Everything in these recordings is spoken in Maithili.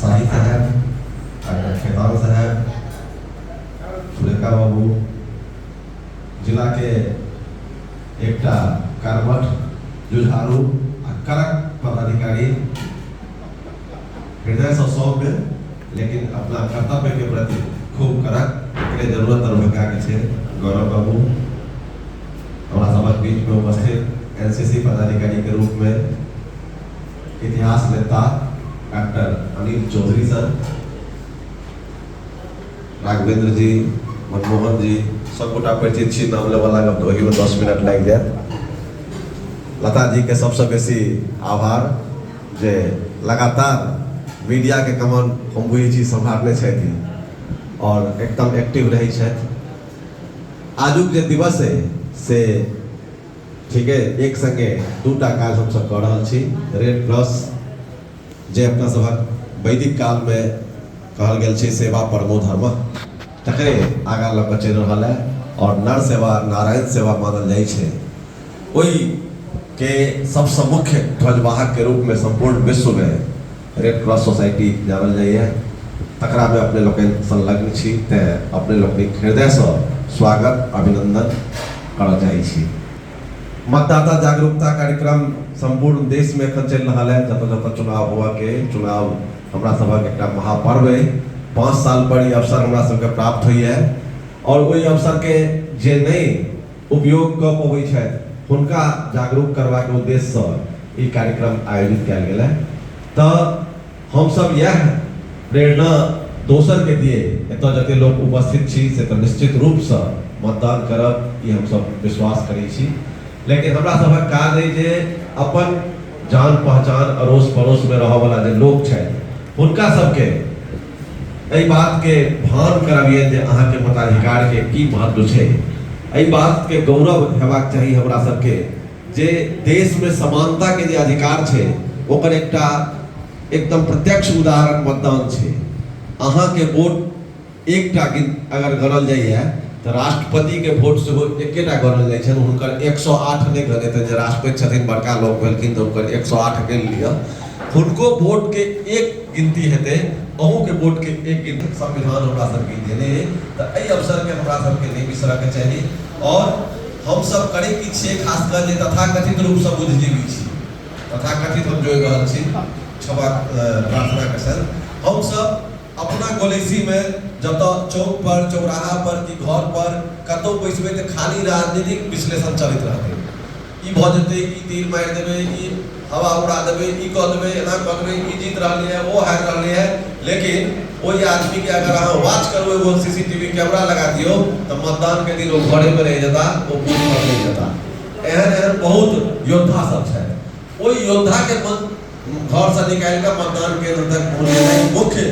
शाही साहेब, डॉक्टर खेतान साहेब, सुरेखा बाबू, जिला के एकटा कर्मठ, जुझारू आ कड़क पदाधिकारी, हृदय से सौम्य लेकिन अपना कर्तव्य के प्रति खूब कड़क, एकरे जरूरत दरभंगा के छै। गौरव बाबू हमरा सबक बीच में उपस्थित एनसीसी पदाधिकारी के रूप में इतिहास नेता डॉक्टर अनिल चौधरी सर, राघवेंद्र जी, मनमोहन जी, सब गोटा परिचित छी, नाम लेबऽ लागब तऽ ओहिमे 10 मिनट लागि जायत। लता जी के सबसँ बेसी आभार जे लगातार मीडिया के कमान हम बुझै छी सम्हारने छथि और एकदम एक्टिव रहै छथि। आजुक जे दिवस है से ठीक है, एक संगे दूटा काज हमसब कऽ रहल छी। रेड क्रॉस जे अपना सभक वैदिक कालमे कहल गेल छै सेवा परमो धर्म, तकरे आगाँ लऽ कऽ चलि रहल है और नर सेवा नारायण सेवा मानल जाइ छै। ओहि के सबसँ मुख्य ध्वजवाहक के रूप में संपूर्ण विश्व में रेड क्रॉस सोसाइटी जानल जाइए, तकरा में अपने लोकनि संलग्न छी, तेँ अपने लोकनिक हृदयसँ स्वागत अभिनंदन करऽ चाहै छी। मतदाता जागरूकता कार्यक्रम संपूर्ण देश में एखन चलि रहल है। जतऽ जतऽ चुनाव हुअ के, चुनाव हमरा सभक एकटा महापर्व है। 5 साल पर ई अवसर हमरा सबके प्राप्त होइए और ओहि अवसर के जे नहि उपयोग कऽ पबै छथि हुनका जागरूक करबाक उद्देश्यसँ ई कार्यक्रम आयोजित कयल गेल है। तऽ हमसब इएह प्रेरणा दोसरके दिए, एतऽ जते लोक उपस्थित छी से तऽ निश्चित रूपसँ मतदान करब, ई हमसब विश्वास करै छी। लेकिन हमरा सभक काज अइ जे अपन जान पहचान अड़ोस पड़ोसमे रहऽवला जे लोक छथि हुनका सबके एहि बातके भान करबियनि जे अहाँके मताधिकारके की महत्व छै। एहि बातके गौरव हेबाक चाही हमरा सबके जे देशमे समानताके जे अधिकार छै ओकर एकटा एकदम प्रत्यक्ष उदाहरण मतदान छै। अहाँके वोट एकटा अगर गणल जाइए तऽ राष्ट्रपतिके वोट सेहो एकेटा गणल जाइ छनि, हुनकर 108 नहि गनेतनि। जे राष्ट्रपति छथिन बड़का लोक भेलखिन तऽ हुनकर 108 गनि लिअ, हुनको वोटके एक गिनती हेतै, अहूँके वोटके एक गिनती। संविधान हमरा सबके देने अइ, तऽ एहि अवसरके हमरा सबके नहि बिसरऽके चाही। और हमसब करै की छियै, खासकर जे तथाकथित रूपसँ बुद्धिजीवी छी, तथाकथित हम जोड़ि रहल छी क्षमा प्रार्थनाके संग, हमसब अपना गोलैसीमे जतऽ चौक पर चौराहा पर कि घर पर कतहु बैसबै तऽ खाली राजनीतिक विश्लेषण चलैत रहतै। ई भऽ जेतै, ई तीर मारि देबै, ई हवा उड़ा देबै, ई कऽ देबै, एना कऽ देबै, ई जीत रहलै हँ, ओ हारि रहलै हँ। लेकिन ओहि आदमीके अगर अहाँ वॉच करू, एगो सीसीटीवी कैमरा लगा दियौ, तऽ मतदानके दिन ओ घरेमे रहि जेता, ओ बूथ पर नहि जेता। एहन एहन बहुत योद्धा सब छथि। ओहि योद्धाके मन घरसँ निकालि कऽ मतदान केन्द्र तक पहुँचेनाइ मुख्य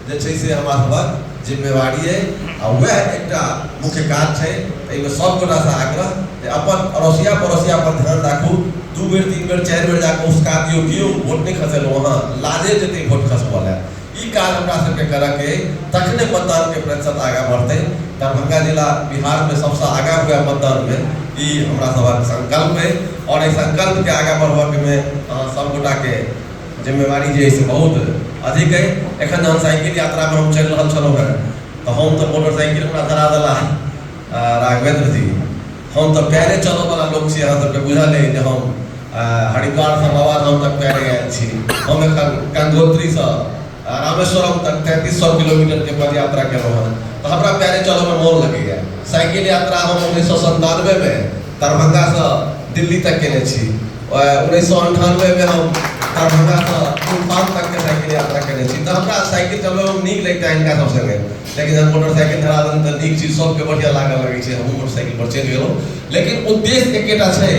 जे छै से हमरा सभक जिम्मेवारी अइ आ वएह एकटा मुख्य काज छै। एहिमे सब गोटासँ आग्रह जे अपन अड़ोसिया पड़ोसिया पर ध्यान राखू, 2 बेर 3 बेर 4 बेर जाकऽ उसका दियौ कि यौ वोट नहि खसेलहुँ अहाँ, लाजे जेतै वोट खसबऽ लए। ई काज हमरा सबके करऽके अइ, तखने मतदानके प्रतिशत आगाँ बढ़तै। दरभंगा जिला बिहारमे सबसँ आगाँ हुए मतदानमे, ई हमरा सभक संकल्प अइ और एहि संकल्पके आगाँ बढ़बऽके अहाँ सब गोटाके जिम्मेवारी जे अइ से बहुत अधिक अइ। एखन जहन साइकिल यात्रामे हम चलि रहल छलहुँ हेँ तऽ हम तऽ मोटरसाइकिल हमरा धरा देला राघवेंद्र जी, हम तऽ पैरे चलऽवला लोक छी। अहाँ सबके बुझल अइ जे हम हरिद्वारसँ बाबाधाम तक पैरे आयल छी। हम एखन गंगोत्रीसँ रामेश्वरम तक 3300 किलोमीटरके पद यात्रा केलहुँ हेँ, तऽ हमरा पैरे चलऽमे मोन लगैए। साइकिल यात्रा हम 1997मे दरभंगासँ दिल्ली तक केने छी। 1998मे हम दरभंगासँ तुफान तकके साइकिल यात्रा केने छी। तऽ हमरा साइकिल चलबैमे नीक लगितै हिनका सब सङ्गे, लेकिन जहन मोटरसाइकिल धरा देलहुँ तऽ नीक चीज सबके बढ़िआँ लागऽ लगै छै, हमहूँ मोटरसाइकिल पर चलि गेलहुँ। लेकिन उद्देश्य एकेटा छै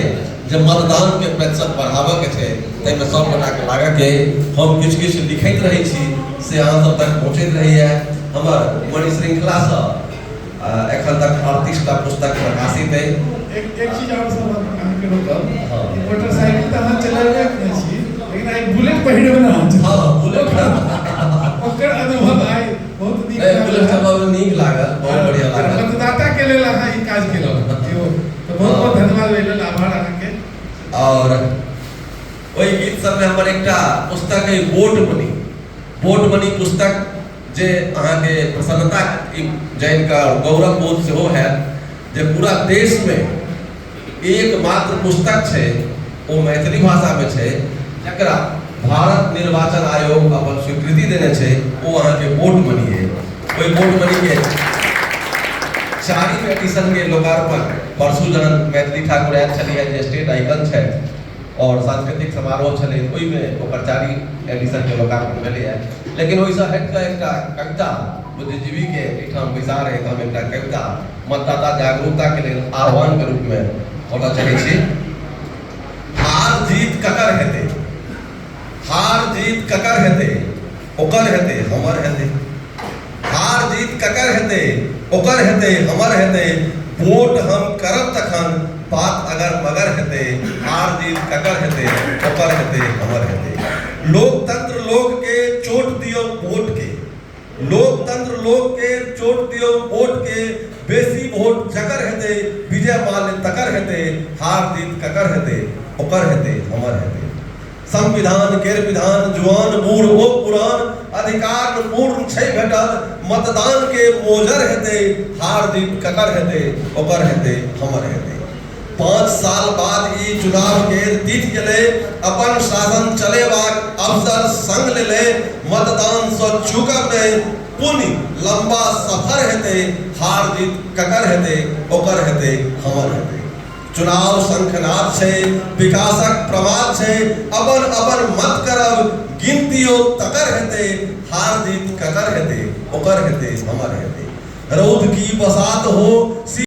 जे मतदानके प्रतिशत बढ़ाबऽके छै, ताहिमे सब गोटाके लागऽके। हम किछु किछु लिखैत रहै छी से अहाँ सब तक पहुँचैत रहैए। हमर मणिश्रृंखलासँ एखन तक 38टा पुस्तक प्रकाशित अइ। एक चीज आओर सब अहाँके रोकब, मोटरसाइकिल तऽ अहाँ चलेबे अपने छी, लेकिन आइ बुलेट पहिरब ने अहाँ? हँ, बुलेट। ओकर अनुभव आइ बहुत नीक लागल। बुलेट चलाबैमे नीक लागल, बहुत बढ़िया लागल। मतदाता के लेल अहाँ ई काज केलहुँ तऽ बहुत बहुत धन्यवाद, ओहि लेल आभार अहाँके। और ओहि गीत सबमे हमर एकटा पुस्तक अइ वोट मनी। वोट मनी पुस्तक जे अहाँके प्रसन्नता जानि कऽ गौरव बोध सेहो हैत जे पूरा देशमे एकमात्र पुस्तक छै ओ मैथिली भाषामे छै जकरा भारत निर्वाचन आयोग अपन स्वीकृति देने छै, ओ अहाँके वोट मनी अइ। ओहि वोट मनीके चारिम एडिशनके लोकार्पण परसू जहन मैथिली ठाकुर आयल छलियै जे स्टेट आइकन छथि आओर सांस्कृतिक समारोह छलै, ओहिमे ओकर चारिम एडिशनके लोकार्पण भेलैए। लेकिन ओहिसँ हटिकऽ एकटा कविता बुद्धिजीवीके एहिठाम बैसार रहै तऽ हम एकटा कविता मतदाता जागरूकताके लेल आह्वानके रूपमे बोलऽ चाहै छी। हार जीत ककर हेतै, हार जीत ककर हेतै, ओकर हेतै हमर हेतै। हार जीत ककर हेतै, ओकर हेतै हमर हेतै। वोट हम करब तखन बात अगर मगर हेतै। हार जीत ककर हेतै, ओकर हेतै हमर हेतै। लोकतंत्र लोक के चोट दियौ वोट के, लोकतंत्र लोक के चोट दियौ वोट के। बेसी वोट जकर हेतै विजय माल्य तकर हेतै। हार जीत ककर हेतै, ओकर हेतै हमर हेतै। संविधान केर विधान जुआन बूढ़ ओ पुरान अधिकार पूर्ण छै भेटल मतदान के मोजर हेतै। हार जीत ककर हेतै, ओकर हेतै हमर हेतै। 5 साल बाद ई चुनाव के तीथ गेलै, अपन शासन चलेबाक अवसर संग लेलै। मतदान सँ चूकब नहि पुण्य लंबा सफर हेतै। हार जीत ककर हेतै, ओकर हेतै हमर हेतै। चुनाव शंखनाद छै, विकासक प्रमाद छै, अपन अपन मत करब गिनतियो तकर हेतै। हार जीत ककर हेतै, ओकर हेतै हमर हेतै। रौद की बसात हो।